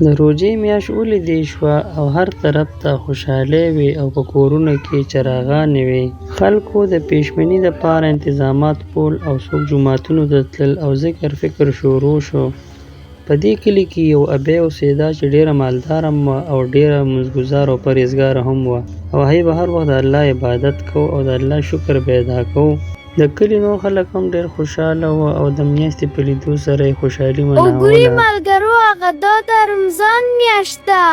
د روژې میاشت ولیدې شوه او هر طرف ته خوشحالۍ وې او په کورونو کې چراغانې وې. خلکو د پیشمني دپاره انتظامات کول او څوک جوماتونو ته تلل او ذکر فکر شروع شو. په دې کلي کې یو ابۍ اوسېده چې ډېره مالداره هم وه او ډېره لمونځ ګزاره او پرهېزګاره هم وه او هغې به هر وخت د الله عبادت کوو او د الله شکر به یې ادا کوو. د کلي نور خلک هم ډېر خوشحاله وو او د میاشتې په لیدو سره یې خوشحالي وګوري مناوله. ملګرو هغه دا د رمضان میاشت ده.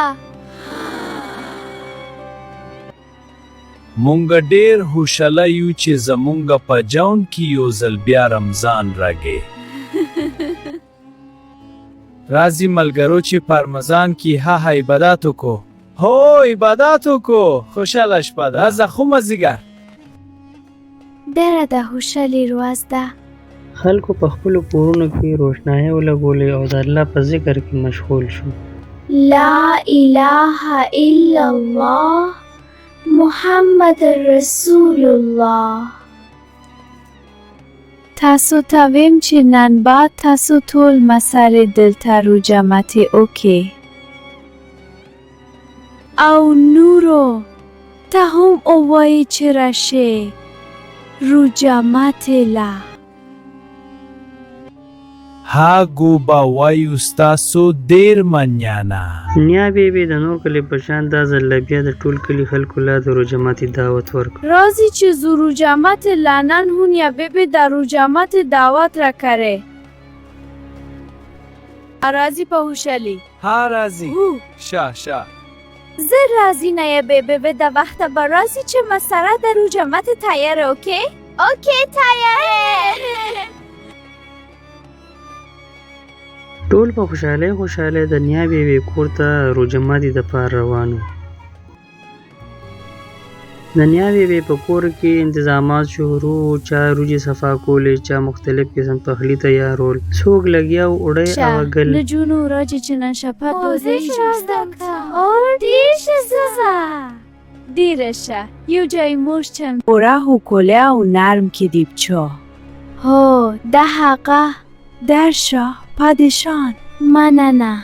مونږ ډېر حوشله یو چې زمونږ په جون کې یو ځل بیا رمضان راګې. راځي ملګرو چې په رمضان کې ها عبادت وکړو. هو عبادت وکړو، خوشحاله شپه ده. راځه خو مازدیګر. ډېره د خوشحالي ورځ ده. خلکو په خپلو کورونو کې روشنايۍ ولګولې او د الله په ذکر کې مشغول شو. لا اله الا الله محمد رسول الله. تاسو ته ویم چې نن به تاسو ټول مسرې دلته روژه ماتې وکړئ. او نورو ته هم ووایئ چې راشئ روژه ماتې له. ها ګو به وایو ستاسو دیر مننه. نیا بې بې د نور کلي په شان دا ځل له بیا د ټول کلي خلکو له د روژه ماتي دعوت ورکړ. راځي چې ځو روژه ماتې له نن هو نیا بې بې د روژه ماتې دعوت راکړی. راځي په خوشحالي. ها راځي. هو. شه شه. زر راځي نیا بې بې د وخته به راځي چې مسره د روژه ماتې تیاره اوکې. اوکې تیاره. ټول په خوشحالۍ خوشحالۍ د نیا بې بې کور ته روژه ماتي دپاره روان وو. د نیا بې بې په کور کې انتظامات شروع وو، چا روجې صفا کولې، چا مختلف قسم پخلي تیارول، څوک لګیا وو اوړی شه او ګل. نجونو راځي چې نن شپه ډوډۍ جوړه او ډېر ښه زه. ډېره ښه یو جای موږ چم. اوره هوکوله او نرم کې دیبچو. هو دا هغه. درشه پادشان. مننه.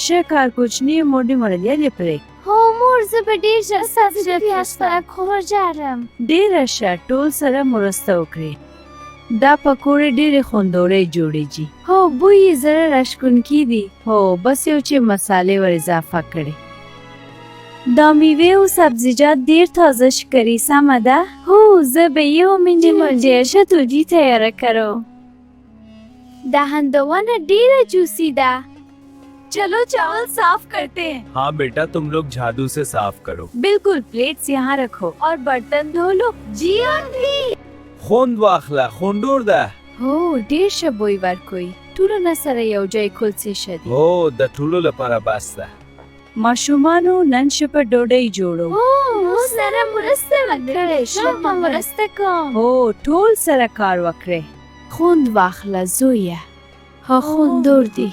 ښه کار کوچني موډي مړلې پرې. هو مور زه به ډېر ژر ستاسو پیاز خوږارم. ډېره ښه ټول سره مرسته وکړي. دا پکوړې ډېرې خوندورې جوړېږي. هو بوی یې زړه راښکونکی دی. هو بس یو چې مسالې ور اضافه کړي. دا میوې او سبزیجات ډېر تازه ښکاري سمه ده؟ هو زه به یې ومینځم او ډېر ښه ډوډۍ تیاره کړو. دا هندوانه ډېره جوسي ده. چلو چاول صاف کرتے ہیں۔ हाँ बेटा तुम लोग झाड़ू से साफ करो. بالکل پلیٹس یہاں رکھو اور برتن دھو لو۔ جی آنټي. خوند واخله خوندور ده. هو ډېر ښه بوی ورکوي. ټولو نه سره یو ځای کول څه ښه دي. هو د ټولو لپاره بس ده. ماشومانو نن شپه ډوډۍ جوړو. هو موږ سره مرسته وکړئ. زه به مرسته کوم. هو ټول سره کار وکړئ. خوند واخله زویه. ها خوندور دی.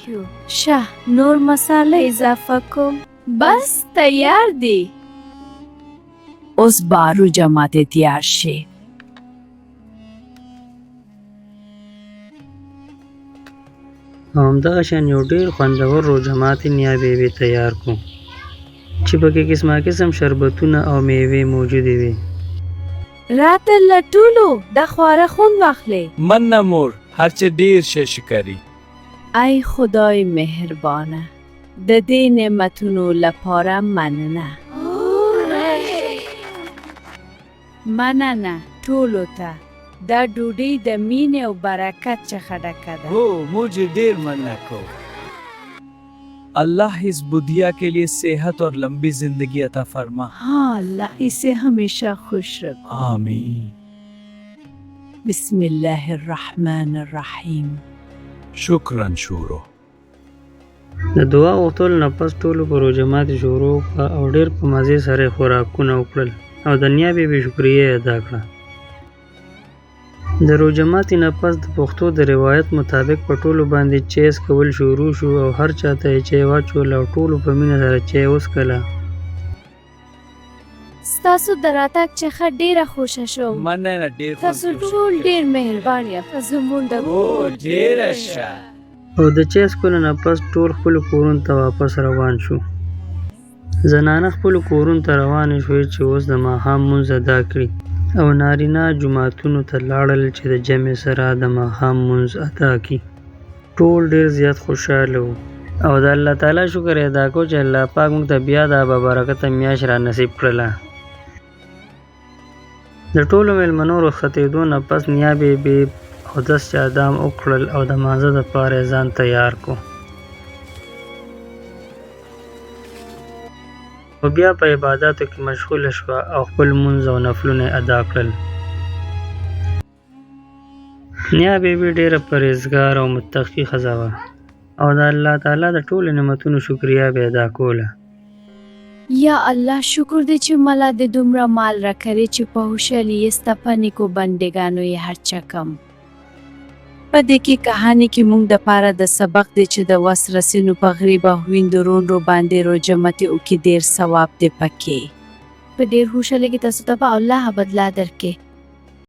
شه نور مساله اضافه کوم. بس تیار دی. اوس به روژه ماتې تیار شي. او همدغه شان یو ډېر خوندور روژه ماتي نیا بې بې تیار کړو چې پکې قسمه قسم شربتونه او میوې موجودې وې. راته له ټولو دا خواره خوند واخلئ. مننه مور هر څه ډېر ښه ښکاري. ای خدای مهربانه د دې نعمتونو لپاره مننه. مننه ټولو ته. دا ډوډۍ د مینې او برکت څخه ډکه ده. هو موږ ډېر مننه کوو. الله اس बुढ़िया के लिए सेहत और लंबी जिंदगी अता फरमा. हाँ अल्लाह इसे हमेशा खुश रख. आमीन. بسم الله الرحمن الرحیم. شکرا شورو. د دعا غوښتلو نه پس ټولو په روژه ماتي شروع وکړه او ډېر په مزې سره یې خوراکونه وکړل او د نیا بې بې شکریه یې ادا کړه. د روژه ماتي نه پس د پښتو د روایت مطابق په ټولو باندې چای څکول شروع شو او هر چا ته یې چای واچوله او ټولو په مینه سره چای وڅکله. ستاسو د راتګ څخه ډېره خوښه شوم. مننه ډېر تاسو ټول ډېر مهربان یاست. زموږ د هو ډېره ښه. او د چای څښلو نه پس ټول خپلو کورونو ته واپس روان شو. زنانه خپلو کورونو ته روانې شوې چې اوس د ماښام لمونځ ادا کړي او نارینه جوماتونو ته لاړل چې د جمع سره د ماښام لمونځ ادا کړي. ټول ډېر زیات خوشحاله وو او د الله تعالی شکر یې ادا کړو چې الله پاک موږ ته بیا دا بابرکته میاشت را نصیب کړله. د ټولو مېلمنو رخصتېدو نه پس نیا بي بي اودس چادام وکړل او د مانځه دپاره یې ځان تیار کو. او بیا په عباداتو کې مشغوله شوه او خپل لمونځ او نفلونه یې ادا کړل. نیا بي بي ډېره پرهېزګاره او متقي ښځه وه او د الله تعالی د ټولو نعمتونو شکریه به یې ادا کوله. یا الله شکر دی چې ملا دې دومره مال راکړی چې په خوشحالي یې ستا په نیکو بندګانو یې هرچا کم. په دې کې کهاني کې مونږ د پاره د سبق دی چې د وس رسي نو په غریبه خویندو رونډو باندې روژه متي اوکي دیر ثواب دی پکې. په ډیر خوشحالي کې تاسو ته به الله بدلا درکړي.